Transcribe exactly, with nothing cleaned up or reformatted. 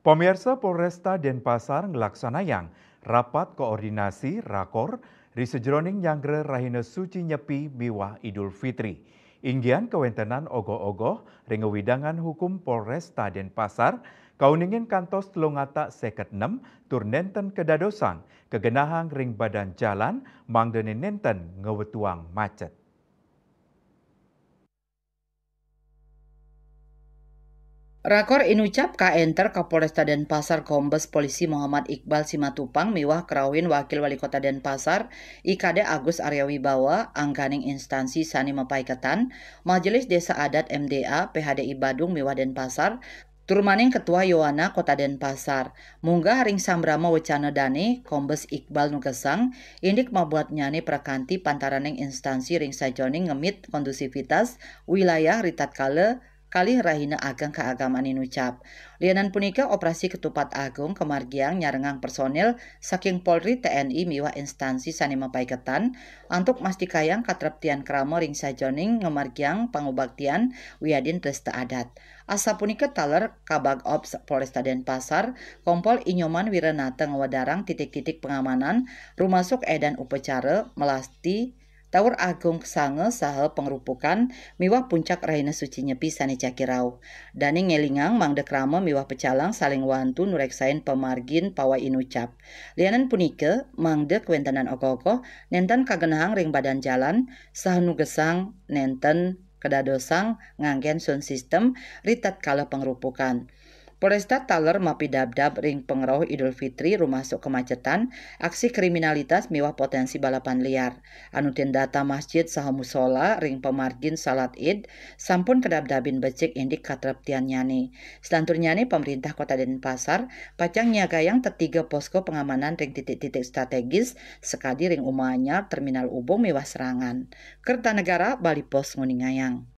Pamirsa, Polresta Denpasar nglaksanayang rapat koordinasi, rakor, ri sajroning nyanggra Rahina Suci Nyepi miwah Idul Fitri. Inggihan kawéntenan ogoh-ogoh ring wewidangan hukum Polresta Denpasar, kauningin kantos telung atak séket nem tur nénten kadadosang kagenahang ring badan jalan, mangdané nénten ngwetuang macet. Rakor inucap kaénter Kapolresta Denpasar Kombes Polisi Muhammad Iqbal Simatupang miwah karauhin Wakil Wali Kota Denpasar, I K D Agus Arya Wibawa, angganing instansi sané mapaiketan, Majelis Desa Adat M D A, P H D I Badung miwah Denpasar, tur maning Ketua Yowana Kota Denpasar. Munggah ring sambrama wecana dané, Kombes Iqbal nugesang, indik mabuatnyané prakanti pantaraning instansi ring sajeroning ngemit kondusivitas wilayah ritatkala kalih rahina ageng kaagaman inucap. Lianan punika, Operasi Ketupat Agung kamargiang nyarengang personil saking Polri, T N I miwah instansi sané mapaiketan antuk mastikayang katreptian krama ring sajeroning ngamargiang pangubaktian wiadin dresta adat. Asapunika taler Kabag Ops Polresta Denpasar, Kompol I Nyoman Wiranata ngwedarang titik-titik pangamanan, rumasuk édan upacara, melasti, Taur Agung Kesanga saha pangrupukan miwah puncak Rahina Suci Nyepi sané jagi rauh. Dané ngélingang mangda krama miwah pecalang saling wantu nureksain pamargin pawai inucap. Lianan punika, mangda kawéntenan ogoh-ogoh nénten kagenahang ring badan jalan saha nugesang nénten kadadosang nganggén sound system ritatkala pangrupukan. Polresta taler mapidabdab ring pangrauh Idul Fitri rumasuk kemacetan, aksi kriminalitas miwah potensi balapan liar. Anutin data masjid saha musola ring pamargin salat Id sampun kadabdabin becik indik katreptiannyané. Selanturnyané, Pamréntah Kota Denpasar pacang nyiagayang tetiga posko pangamanan ring titik-titik strategis sakadi ring Uma Anyar, Terminal Ubung miwah Serangan. Kertanegara, Bali Post nguningayang.